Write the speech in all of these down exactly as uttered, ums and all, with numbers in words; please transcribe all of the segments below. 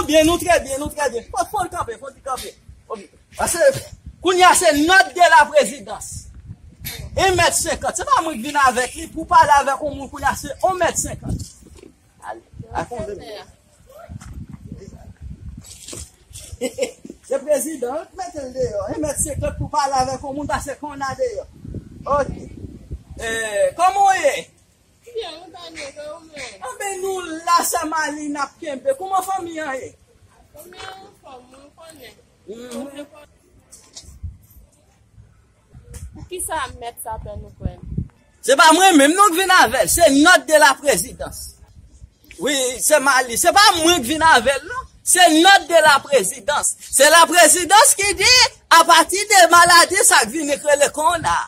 Byen, nou trè byen, nou trè byen. Fò, fò l kanpe, fò l kanpe. Ok. Paske kounye a se nòt de la prezidans. En mèt senkant. Se pa mwen ki vin avèk li pou pale avèk yon moun kounye a se en mèt senkant. Ale, al fè yon vèt. Se prezidan an ki mete l deyò. En mèt senkant pou pale avèk yon moun paske konn a deyò. Ok. Eh, kòman w ye? Byen, ou ta nèg ou menm. Anben nou la, sa Mali n ap kenbe. Kòman fanmi an ye? Fanmi an anfòm, ou konnen. Mhm. Kisa mèt sa fè nou kwè? Se pa mwen menm non k vin avè l, se nòt de la prezidans. Wi, se Mali, se pa mwen k vin avè l non. Se nòt de la prezidans. Se la prezidans ki di, apati de maladi sa k vini k rele konn a.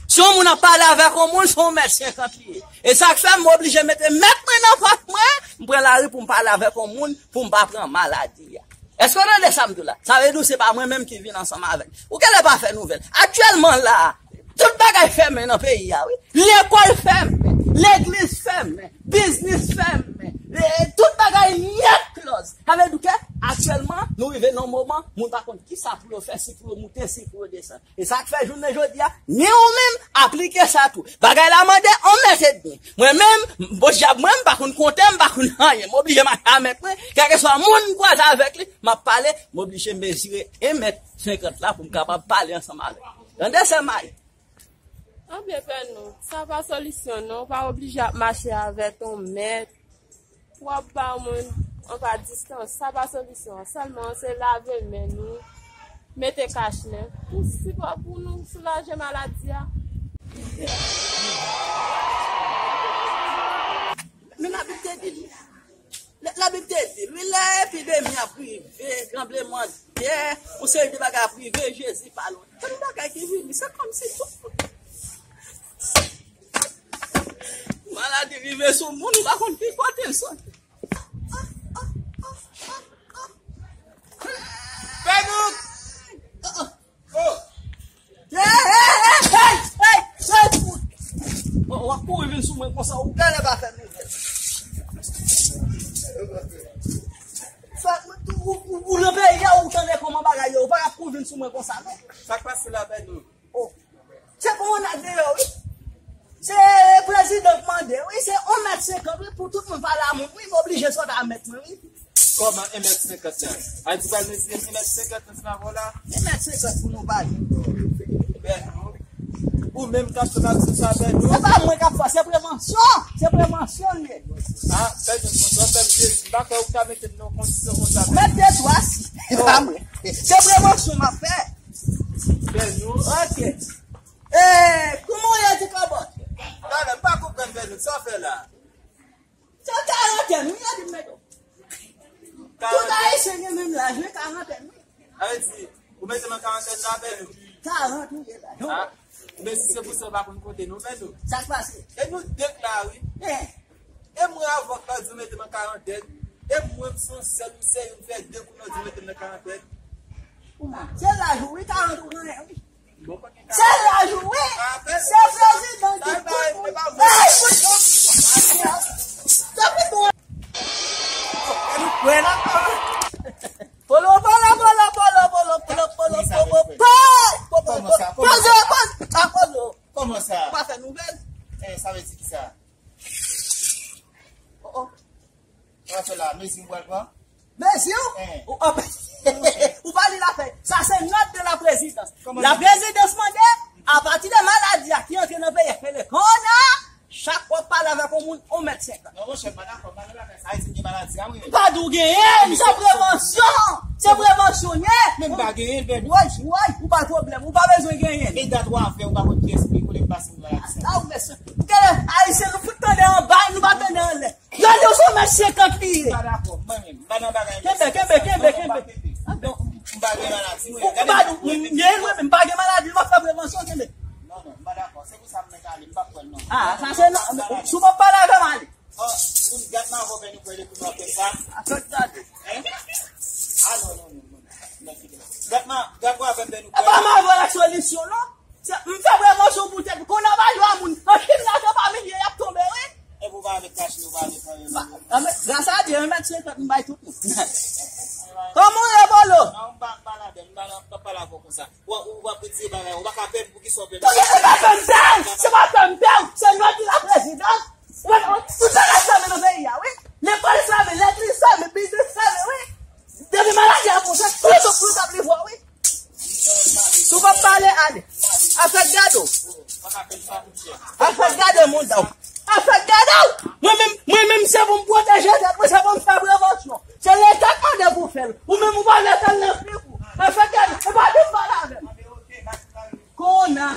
Si yon moun ap pale avèk yon moun, se yon mèt senkant li ye. E sa k fè m oblije mete mèt mwen nan pòch mwen, m pran lari pou m pale avèk yon moun, pou m pa pran maladi a. Èske w tande sa m di w la? Sa vle di w se pa mwen menm ki vin ansanm avè l. Ou genlè pa fè nouvèl. Aktyèlman la, tout bagay fèmen nan peyi a, wi. Lekòl fèmen, legliz fèmen, biznis fèmen, e, tout bagay nèt klòz. Sa vle di ke aktyèlman, nou rive nan moman, moun pa konn kisa pou yo fè, si pou yo moute, si pou yo desann. E sa k fè jounen jodi a, ni ou menm, aplike sa tou. Bagay la mande yon mèt edmi. Mwen menm, bon, dyab mwen, m pa konn konte, m pa konn anyen. M oblije mache a mèt mwen, kèlkeswa moun m kwaze avèk li, m ap pale, m oblije mezire en mèt senkant la pou m kapab pale ansanm avè l. Tande, sè May? Anben, pè nou, sa pa solisyon non, ou pa oblije ap mache avèk yon mèt. W ap ba moun anba distans, sa pa solisyon an. Sèlman se lave men nou, mete kach nen, pou sipò, pou nou soulaje maladi a. Men Labib te di l, wi. Labib te di l, wi, lè epidemi ap rive, tranblemanntè, yon seri de bagay ap rive, Jezi pa lwen. Se yon bagay ki vini, se kòmsi tout maladi rive sou moun, ou pa konn ki kote l soti. Fè nou! Oh! Hey, hey, hey, hey, hey, hey, fout! Bon, w ap kouri vin sou mwen konsa, ou genlè pa fè nouvèl. Fè, ou, ou, ou nan peyi a, ou tande kòman bagay yo, ou pa ka kouri vin sou mwen konsa, non. Sa k pase la, Bèdou? Oh. Se pou moun nan deyò, wi. Se prezidan k mande, wi. Se yon mèt senkant, wi, pou tout moun pale a moun, wi. M oblije sot a mèt mwen, wi. Kòman en mèt senkant la? A di pral mezire en mèt senkant ansanm avè w la? En mèt senkant pou nou pale. Bèdou. Ou menm k ap fè bagay sa, Bèdou. Se pa mwen k ap fè, se prevansyon. Se prevansyon l ye. Ah, Bèdou, konsa, fè m plezi. M pa kwè ou ka mete m nan kondisyon konsa, Bèdou. Mèt de twa si. Se pa mwen. Se prevansyon m ap fè. Bèdou. Ok. Eh, kòman w ye, ti kabòt? Talè, m pa konprann, Bèdou, sa w fè la? Se karantèn, wi, yo di m mete w. Tout Ayisyen gen menm laj, wi, karantèn, wi. Sa vle di, ou mete m an karantèn la, Bèdou? Karant, wi, ye la. Ah, men si se pou sa, ou pa konn konte, non, Bèdou. Sa k pase? E nou de k la, wi. Eh. E mwen avè w k la di w mete m an karantèn. E mwen, m se yon sèl, ou se youn, m fè de kou, w di w mete m nan karantèn. Se laj ou, wi, karant ou genyen, wi. Se laj ou, wi. Se prezidan ki tout moun. Ey, fout. Sa pi bon. Polo, polo, polo, polo, polo, polo, polo, polo, polo, polo, polo, polo, polo, polo. Kòman sa? Ou pa fè nouvèl? Eh, sa vle di ki sa? Oh, oh. Sa fè la, mezi m pral pran. Mezi w? Eh. Ou, ou, ou pa li la fè. Sa se nòt de la prezidans. Kòman la prezidans mande, apati de maladi a ki antre nan peyi a, k rele kòna, chak fwa w pale avèk yon moun, yon mèt senkant. Non, monchè, m pa dakò, m pa nan bagay sa. Ayiti gen maladi a, wi. M pa di w genyen, se prevansyon. Se prevansyon, ye. Men m pa genyen, bèbè. Woy, woy, ou pa pwoblèm, ou pa bezwen genyen. E dat w a fè, ou pa konn ki espri, kote m pase pou maladi sa. Ala w mesye. Gade, Ayisyen, nou fout tande anba, nou pa tande anlè. Gade yon sou mèt senkant li ye. M pa dakò, mwen menm, m pa nan bagay. Kenbe, kenbe, kenbe, kenbe. M pa gen maladi, mwen. Ou pa, m gen, mwen menm, m pa gen maladi, m ap fè prevansyon, kenbe. Non, non, m pa dakò. Se pou sa m mèt ale, m pa kwè l non. Ah, sa se non. Si w pa pale avè m, ale. Oh, pou m gad m avè w, ben nou kwè depi nou ap fè sa. Ah, fè gade. Hein? Ah, non, non, non, non. Gad m, gad m avè m, ben nou kwè. E pa m avè w la solisyon, non. Se, m fè prevansyon pou tèt mwen. Kòna pa jwe a moun. Anpil lajan pa milye y ap tonbe, wi. E pou pa avèk kach nou, pa avèk anyen. Ba, anben, gras a Dye, yon mèt senkant m bay tout moun. Kòman w ye, Bolo? Non, m pa, m pa ladan, m pa, m pa pale avè w konsa. Ou, ou pa pou di bagay, ou pa ka pè m, poukisa w pè m? Ou pa pè m, pè w! Se pa pè m, pè w! Se nou ki la prezidans! Ou pa, tout bagay fèmen nan peyi a, wi! Lekòl fèmen, lèt li fèmen, biznis fèmen, wi! Depi maladi a konsa, tout, tout, tout ap livre, wi! Si w pa pale, ale. Afè gade w. Afè gade moun dan w. Afè gade w. Mwen menm, mwen menm se pou m pwoteje tèt mwen, se pou m fè prevansyon. Se Leta k mande pou fè l. Ou menm ou pa vle fè l nan figi w. Afè gade w. E pa di m pale avè m. Kona.